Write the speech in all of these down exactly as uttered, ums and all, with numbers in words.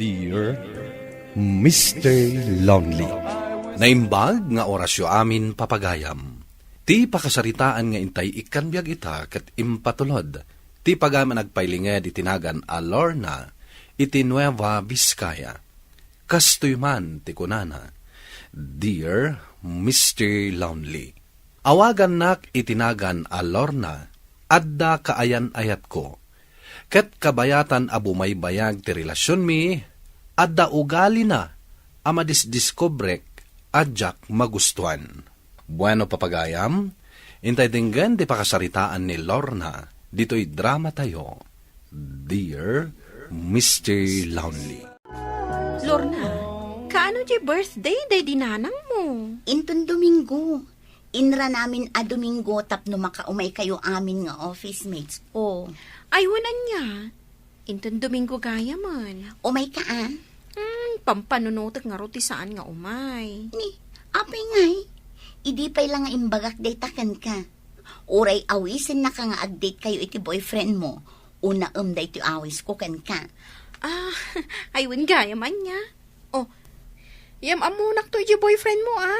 Dear Mister Lonely. Naimbag nga orasyo amin, papagayam. Ti pakasaritaan nga intay ikkan biag ita ket impatulod ti pagayam a nagpailinged iti nagan a Lorna iti Nueva Vizcaya. Kastoy man ti kunana, "Dear Mister Lonely, awagannak iti nagan a Lorna, adda kaayan-ayatko. Ket kabayatan a bumaybayag ti relasionmi, adda ugalina a madisdiskubrek a diak magustuan." Bueno, papagayam, intay denggen ti pakasaritaan ni Lorna ditoy dramatayo, Dear Mister Lonely. Lorna, kaano ti birthday daydi nanangmo? Inton Domingo. Inranamin a Domingo tapno makaumay kayo amin nga office mates ko. Ay, wen ania? Inton Domingo gayamen. Umay ka, a? Hmm, pampanunotek ngarud ti saan nga umay. Ni, apay ngay? Idi pay la nga imbagak dayta kenka. Uray awisennaka nga ag-date kayo iti boyfriend mo. Unaem daytoy awisko kenka. Ah, ay, wen gayam ania. Oh, yam-ammonak to iti boyfriend mo, a?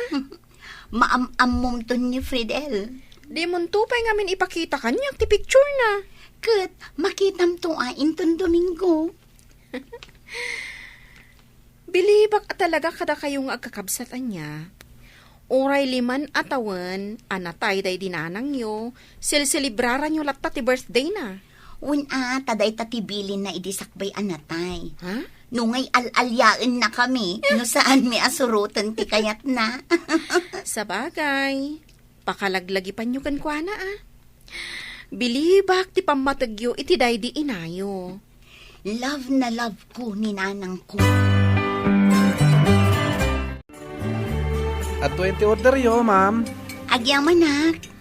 Maam-ammom to ni Fridel. Dimonto pay ngamin ipakita kaniak ti picture na. Ket makitam to, a, inton Domingo. Bilibak a talaga kadakayo nga agkakabsat ania. Uray liman a tawen a natay daydi nanangyo, selselebraranyo latta ti birthday na. Wen a, ta dayta ti bilinna idi sakbay a natay. Ha? No ngay al-aliaennakami, no saanmi a suroten ti kayatna. Sabagay, pakalaglagipanyo kenkuana, a. Bilibak ti pammategyo iti daydi inayo. Love na love ko ni nanangko. Adtoyen ti orderyo, ma'am. Agyamanak.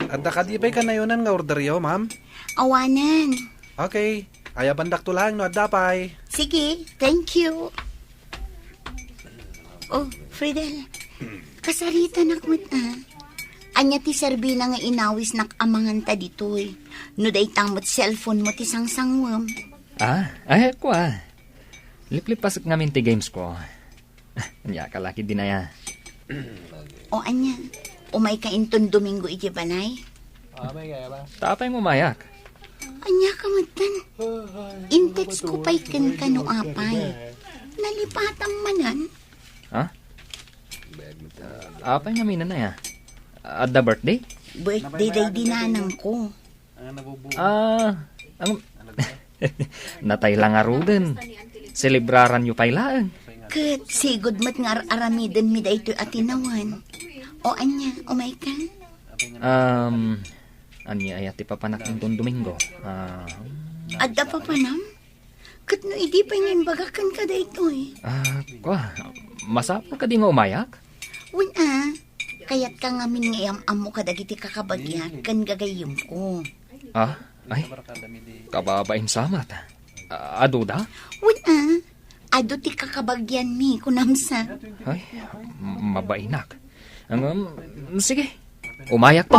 Adda kadi pay kanayonan nga orderyo, ma'am? Awanen. Okay. Ayabandakto laeng no adda pay. Sige, thank you. Oh, Fridel, kasaritanak met, a. Ania ti serbina nga inawisnak a manganta ditoy? No dayta met cellphone mo ti sangsangwem. Ah, ay, kua. Liplipasek ngamin ti games ko. Ania ka laki dinaya. O ania, umay ka inton Domingo iti balay? Ta apay mo mayak? Ania ka metten? In-text ko pay kenka no apay. Nalipatam manen? Ha? Apay ngamin aya? Adda birthday? Birthday daydi nanangko. Ah, ang natay la ngaruden. Selebraranyo pay laeng. Ket sigud met nga ar-aramidenmi daytoy a tinawen. O ania, umay ka? Um, ania aya ti papanak inton Domingo? Ah, Adda papanam? Ket no idi pay nga imbagak kenka daytoy. Ah, kua, masapul kadi nga umayak? Wen a, kayatka ngamin nga iyam-ammo kadagiti kakabagiak ken gagayyemko. Ah, ay, kababain sa met. Ah, adu da? Wen a, adu ti kakabagianmi, kunam sa. Ay, m-, mabainak. Ngem, sige, umayak to.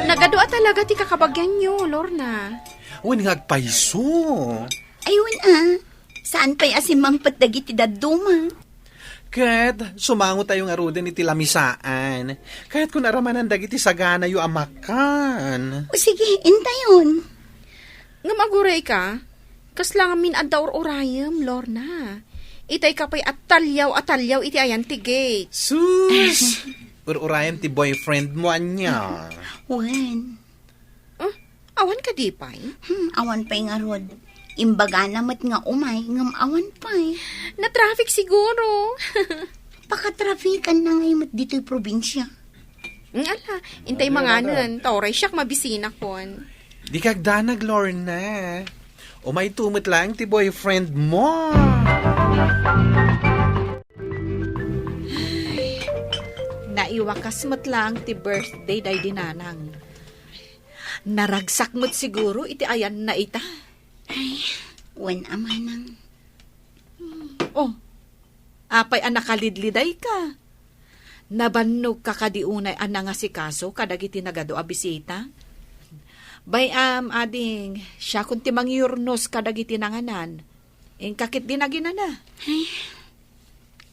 Nagadu a talaga ti kakabagianyo, Lorna. Wen nga agpayso. Ay, wen a. Saan pay a simmangpet dagiti dadduma? Ket sumangotayo ngaruden iti lamisaan. Kayatko nga aramanan dagiti saganayo a makan. O sige, intayon. Ngem aguray ka, kasla ngamin adda ur-urayem, Lorna. Itay ka pay a taliaw a taliaw iti ayan ti gate. Sus! Ur-urayem ti boyfriend mo, ania? Wen. Ah, awan kadi pay? Hmm, awan pay ngarud. Imbagana met nga umay, ngem awan pay. Na-traffic siguro. Pakatrafikan na ngay met ditoy probinsia. Mm, ala, intay manganen, ta uray siak mabisinakon. Dika agdanag, Lorna. Umayto met laeng ti boyfriend mo. Naiwakas met laeng ti birthday daydi nanang. Naragsak met siguro iti ayanna ita. Ay, wen a manang. Oh, apay a nakalidliday ka? Nabannog ka kadi unay a nangasikaso kadagiti nagadu a bisita? Bay-am, ading, siakon ti mangyurnos kadagiti nanganan. Inka ketdin aginana. Ay,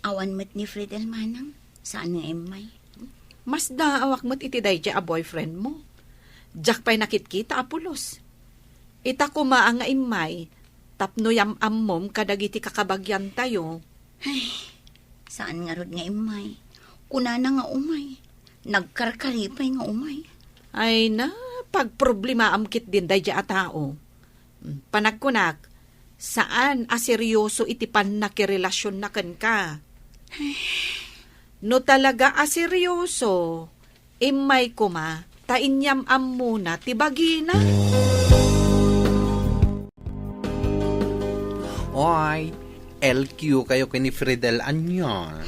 awan met ni Fred el manang. Saan nga immay? Masdaawak met iti daydiay a boyfriend mo. Diak pay nakitkita a pulos. Ita koma a nga immay, tapno yam-ammom kadagiti kakabagiantayo. Ay, saan ngarud nga immay? Kunana nga umay. Nagkarkari pay nga umay. Ay na, pagproblemaam ketdin daydiay a tao. Hmm, panagkunak, saan a seryoso iti pannakirelasionna kenka. No talaga a seryoso, immay koma, ta inyam-ammona ti bagina. Oy, L Q kayo ken ni Fridel ania?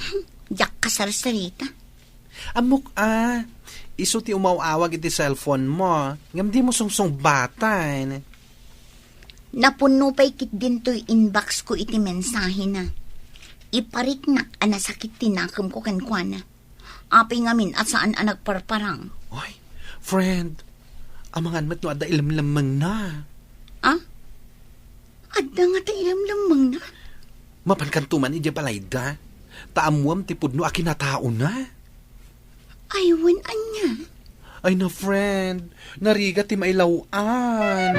Diak kasarsarita. Ammok a, isu ti umaw-awag iti cellphone mo, ngem dimo sungsungbatan. Napunno pay ketdin toy inbox ko iti mensahena. Ipariknak a nasakit ti nakemko kenkuana. Apay ngamin a saan a nagparparang? Ay, friend, amangan met no adda ilemlemmengna. Ah? Adda ngata ilemlemmengna? Mapankanto man idiay balayda, ta ammoam ti pudno a kinataona. Ay, wen ania? Ay na, friend, narigat ti mailaw-an.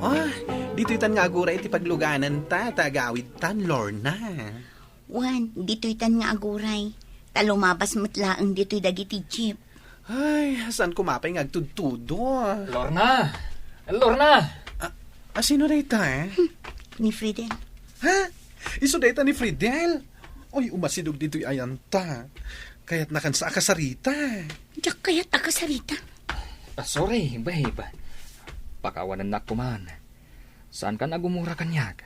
Ah, ditoytan nga aguray ti paglugananta, ta agawidtan, Lorna. Wen, ditoytan nga aguray. Ta lumabas met laeng ditoy dagiti jeep. Ay, saan koma pay nga agtudtudo? Lorna! Lorna! Ah, ah, sino dayta, eh? Hmm, ni Fridel. Ha? Isu dayta ni Fridel? Oy, umasidog ditoy ayanta. Kayatnakansa a kasarita. Diak kayat a kasarita. Ah, sorry, babe. Pakawanennak koman. Saankan a gumura kaniak.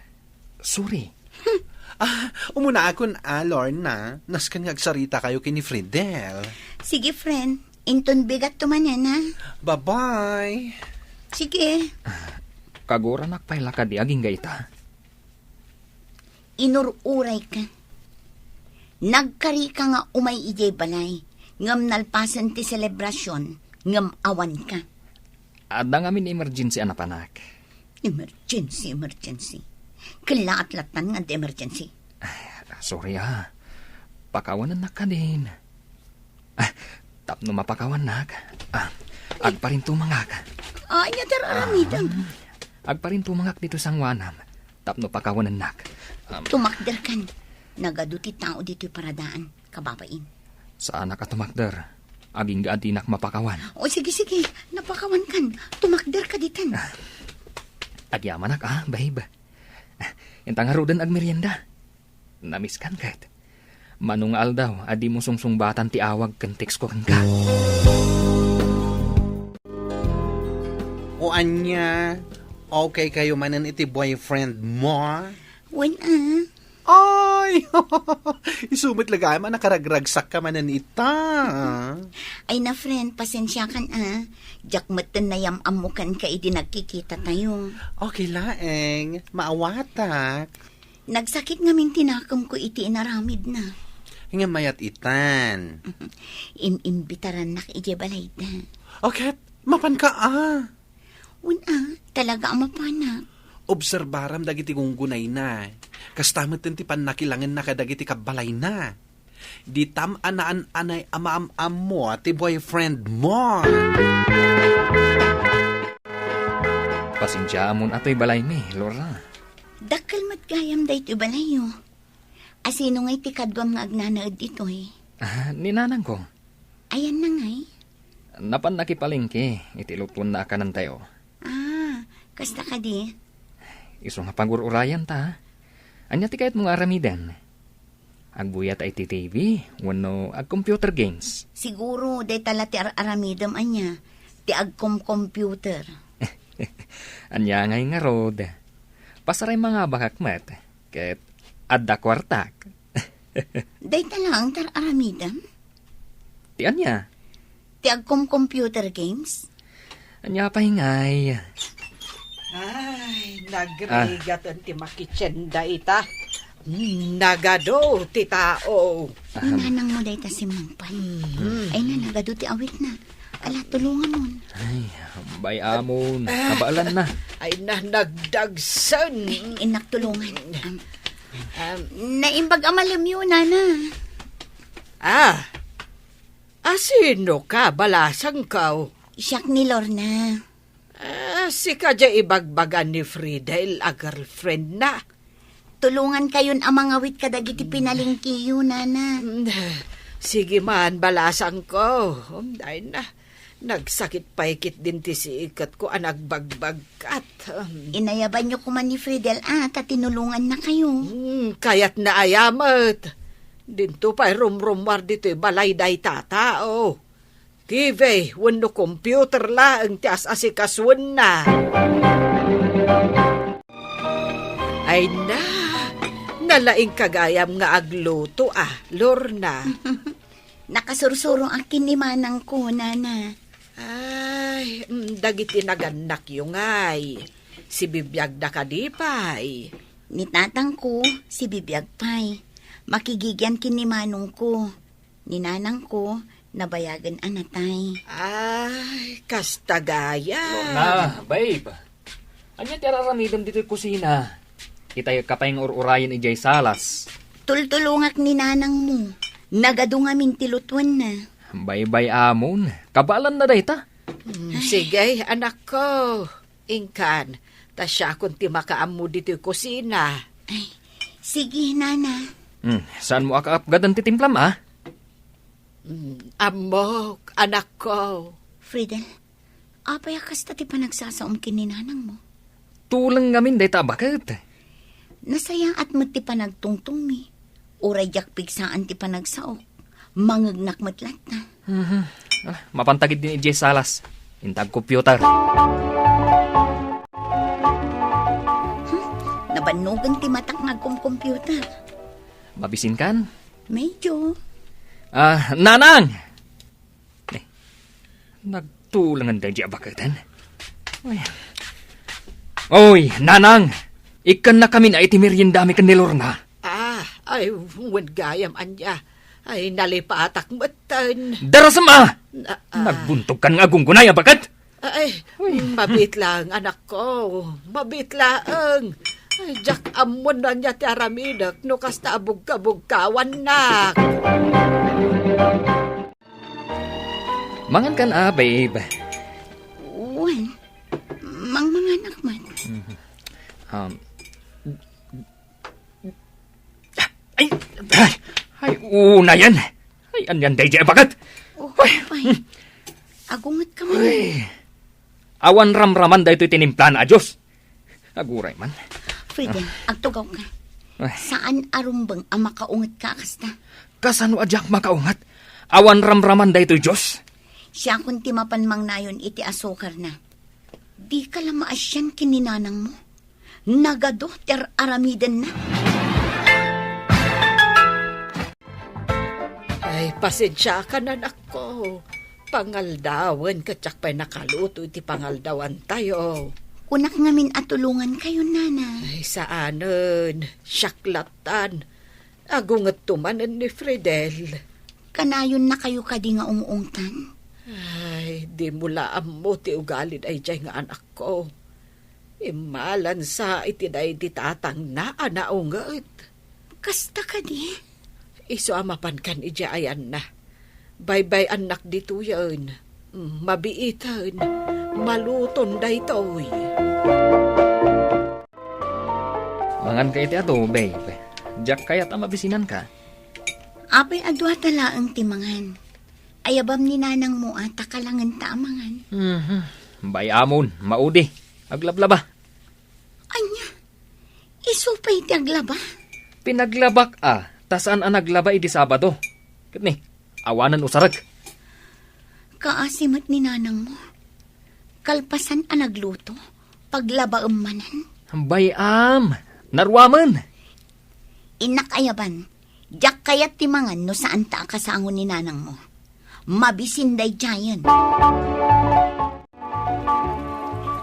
Sorry. Ah, umunaakon a, Lorna. Nasken nga agsarita kayo ken ni Fridel. Sige, friend. Inton bigat to manen, ha? Bye-bye. Sige. Kaguranak pay la kadi agingga ita. Inur-urayka. Nagkarika nga umay idiay balay, ngem nalpasen ti selebrasion, ngem awanka. Adda ngamin emergency a napanak. Emergency, emergency. Kellaat lattan nga adda emergency. Ay, sorry, ah. Pakawanennak kadin. Ah, tapno mapakawannak. Ah, agparintumangak. Ah, ania ti ar-aramidem? Ah, agparintumangak ditoy sangoanam. Tapno pakawanennak. Um, Tumakderkan. Nagadu ti tao ditoy paradaan, kababain. Saanak a tumakder. Agingga a dinak mapakawan. O, sige, sige. Napakawankan. Tumakderka ditan. Ah, agyamanak, ah, babe. Ah, inta ngaruden agmerienda. Namiskan ket. Mano nga aldaw a dimo sungsungbatan ti awag ken text ko kenka. O ania, okay kayo manen iti boyfriend mo? Wen, ah. Ay! Isu met la gayam a nakaragragsakka manen ita. Ay na, friend, pasensiakan, ah. Diak metten nayam-ammo kenka idi nagkikita tayo. Okay laeng, maawatak. Nagsakit ngamin ti nakemko iti inaramidna. Ngem mayat itan. Im-imbitarannak idiay balayda. O ket, mapanka a? Wen a, talaga a mapanak. Obserbaram dagiti gunggunayna. Kasta metten ti pannakilangenna kadagiti kabbalayna. Ditam a naan-anay a maam-ammo ti boyfriend mo. Pasensiaamon a toy balaymi, Lorna. Dakkel met gayam daytoy balayyo. A sino ngay ti kaduam nga agnanaed ditoy? Ah, ni nanangko. Ayanna ngay? Napan nakipalengke iti lutuenna a kanantayo. Ah, kasta kadi? Isu nga pagur-urayanta. Ania ti kayatmo nga aramiden? Agbuyat iti T V wenno ag-computer games? Siguro, dayta la ti ar-aramidem ania, ti agkom-computer. Ania ngay ngarud? Pasaray mangabakak met, ket adda kuartak. Dayta laeng ti ar-aramidem? Ti ania? Ti agkom-computer games? Ania pay ngay? Ay, nagrigat ti makitien dayta. Nagadu ti tao. Ni nanang mo dayta simmangpet. Mhm. Ay na, nagadu ti awitna. Ala, tulongan mo. Ay, bay amon. Kabaelan na. Ay na, nagdagsen. Ay, innak, tulongan. Am, am, naimbag a malem yo, nana. Ah, asino ka, balasangko? Siak ni Lorna. Ah, sika diay ibagbaga ni Fridel a girlfriend na. Tulongan kayon a mangawit kadagiti pinalengkeyo, nana. Mm, sige man, balasangko. Um, ay na, nagsakit pay ketdin ti siketko a nagbagbagkat. Um. Inayabanyo koma ni Fridel a ta tinulongannakayo. Hmm, kayatna aya met. Dinto pay rumrumuar ditoy balay dayta a tao. T V wenno computer laeng ti as-asikasuenna. Ay na, nalaingka gayam nga agluto a, Lorna. Nakasursuro a ken ni manangko, nana. Ay, mm, dagiti nagannakyo ngay, sibibiagda kadi pay? Ni tatangko, sibibiag pay. Makigigian ken ni manongko. Ni nanangko, nabayagen a natay. Ay, kasta gayam. Lorna, babe. Ania ti ar-aramidem ditoy kusina? Itayekka pay nga ur-urayen idiay salas. Tultulongak ni nanangmo. Nagadu ngamin ti lutuenna. Baybay-amon. Kabaelanna dayta. Hmm, sige, anakko. Inkan, ta siakon ti makaammo ditoy kusina. Ay, sige, nana. Hmm, saanmo a kaapgadan ti timplam, a? Hmm, ammok, anakko. Fridel, apay a kasta ti panagsasaom ken ni nanangmo? Tuleng ngamin dayta a baket. Nasayaat met ti panagtungtongmi. Uray diak pigsaan ti panagsaok. Mangegnak met latta. Mhm. Ah, mapanta ketdin idiay salas. Inta agcomputer. Hmm, nabannogen ti matak nga agcomputer. Mabisinkan? Medyo. Ah, nanang! Eh, nagtulengen daydi a baketen. Oy. Oy, nanang! Ikkannakamin a iti meriendami ken ni Lorna. Ah, ay, wen gayam ania. Ay, nalipatak metten. Darasem a! Na, ah. Nagbuntogkan nga agunggunay a baket? Ay, uy, mabiit laeng, anakko. Mabiit laeng. Ay, diak ammon no ania ti aramidek no kasta a bugkabugkawannak. Mangankan a, babe? Wen, mangmanganak man. Mhm. Um, ay, ay, ay, unayen. Ay, anian daydi a baket? Oh, ay, apay. Agungetka man. Ay. Awan ramraman daytoy tinimplan a Dios. Aguray man. Fridel, ah, agtugawka. Ay. Saan a rumbeng a makaungetka a kasta. Kasano a diak makaunget? Awan ramraman daytoy Dios. Siakon ti mapan mangnayon iti asukarna. Dika la maasian ken ni nanangmo. Nagadu ti ar-aramidenna. Ay, pasensiakan, anakko. Pangaldawen ket diak pay nakaluto iti pangaldawantayo. Kunak ngamin a tulongankayo, nana. Ay, saanen. Siak lattan. Agungetto manen ni Fridel. Kanayonnakayo kadi nga ung-ungtan? Ay, dimo la ammo ti ugali daydiay nga anakko. Immalansa iti daydi tatangna a naunget. Kasta kadi? Isu a mapankan idiay ayanna. Baybay-annak ditoyen. Mm, mabiiten. Maluton daytoy. Manganka iti adu, babe. Diak kayat a mabisinanka. Apay a duata laeng ti mangan? Ayabam ni nanangmo a ta kalangenta a mangan. Mhm. Bay-amon, maudi. Aglablaba. Ania? Isu pay ti aglaba? Pinaglabak a, ta saan a naglaba idi Sabado. Ket ni, awanen usarek. Kaasi met ni nanangmo. Kalpasan a nagluto, paglabaem manen. Bay-am, naruamen. Innak ayaban, diak kayat ti mangan no saanta a kasango ni nanangmo. Mabisin daydiayen.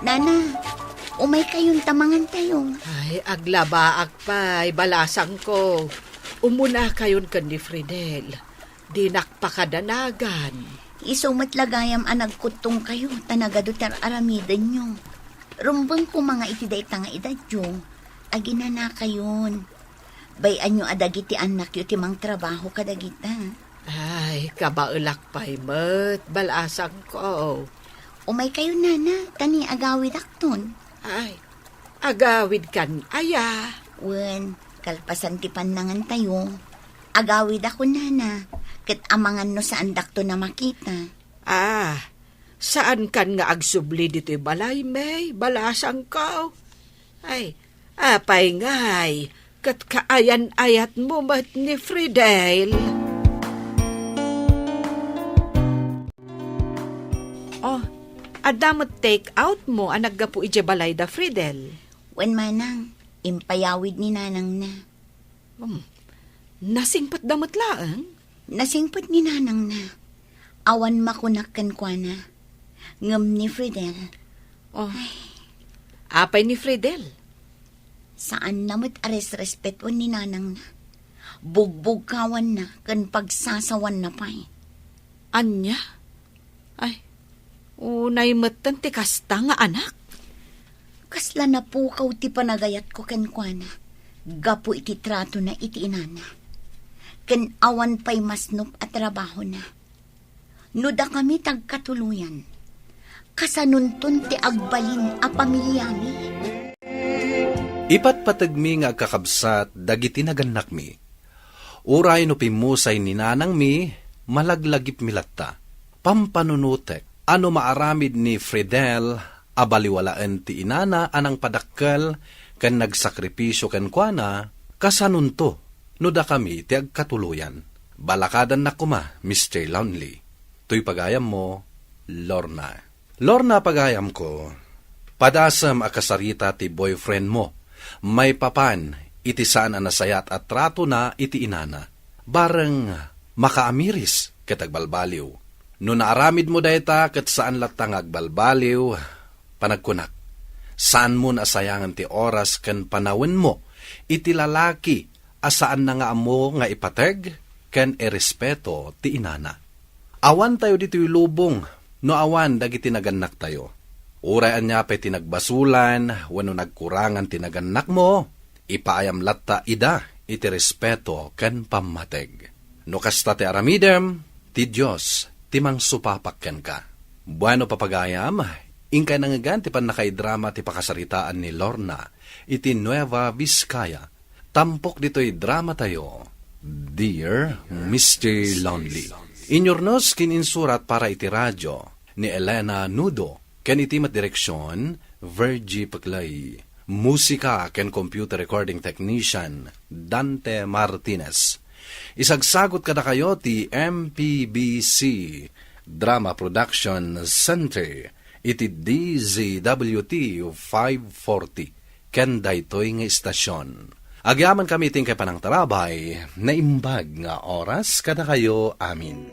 Nana, Umaykayon ta mangantayo. Ay, aglabaak pay, balasangko. Umunakayon ken ni Fridel. Dinak pakadanagan. Isu met la gayam a nagkuttongkayo, ta nagadu ti ar-aramidenyo. Rumbeng koma nga iti dayta nga edadyo, aginanakayon. Bay-anyo a dagiti annakyo ti mangtrabaho kadagita. Ay, kabaelak pay met, balasangko. Umaykayo, nana, ta ni agawidakton. Ay, agawidkan aya? Wen, kalpasan ti pannangantayo, agawidakon, nana, ket amangan no saandakton a makita. Ah, saankan nga agsubli ditoy balay, May, balasangko? Ay, apay ngay, ket kaayan-ayatmo met ni Fridel? Oh, adda met take out mo a naggapu idiay balay da Fridel? Wen manang, impayawid ni nanangna. Hmm. Nasingpetda met laeng? Nasingpet ni nanangna. Awan makunak kenkuana. Ngem ni Fridel. Oh. Ay. Apay ni Fridel? Saanna met a resrespetuen ni nanangna. Bugbugkawanna ken pagsasawanna pay. Ania? Ay, unay metten ti kasta nga anak. Kasla napukaw ti panagayatko kenkuana gapu iti tratona iti inana. Ken awan pay masnop a trabahona. No dakami ti agkatuloyan, kasanonton ti agbalin a pamiliami? Ipatpategmi nga agkakabsat dagiti nagannakmi. Uray no pimmusay ni nanangmi, malaglagipmi latta. Pampanunotek a no maaramid ni Fridel a baliwalaen ti inana a nangpadakkel ken nagsakripisio kenkuana, kasanonto no dakami ti agkatuloyan. Balakadannak koma, Mister Lonely. Toy pagayammo, Lorna. Lorna, pagayamko, padasem a kasarita ti boyfriendmo maipapan iti saan a nasayaat a tratona iti inana. Bareng makaamiris ket agbalbaliw. No naaramidmo dayta ket saan latta nga agbalbaliw, panagkunak, saanmon a sayangen ti oras ken panawenmo iti lalaki a saanna nga ammo nga ipateg ken irespeto ti inana. Awantayo ditoy lubong no awan dagiti nagannaktayo. Uray ania pay ti nagbasolan wenno nagkurangan ti nagannakmo, ipaayam latta ida iti respeto ken pammateg. No kasta ti aramidem, ti Dios ti mangsupapak kenka. Bueno, papagayam, inkay nangngegan ti pannakaidrama ti pakasaritaan ni Lorna iti Nueva Vizcaya. Tampok ditoy dramatayo, Dear Mister Lonely. Inyurnos ken insurat para iti radio ni Elena Nudo, ken iti met direksion, Virgie Peclay. Musika ken computer recording technician, Dante Martinez. Isagsagot kadakayo ti M P B C Drama Production Center iti D Z W T five forty ken daytoy nga istasion. Agyamankami iti inkay panangtarabay, naimbag nga oras kadakayo amin.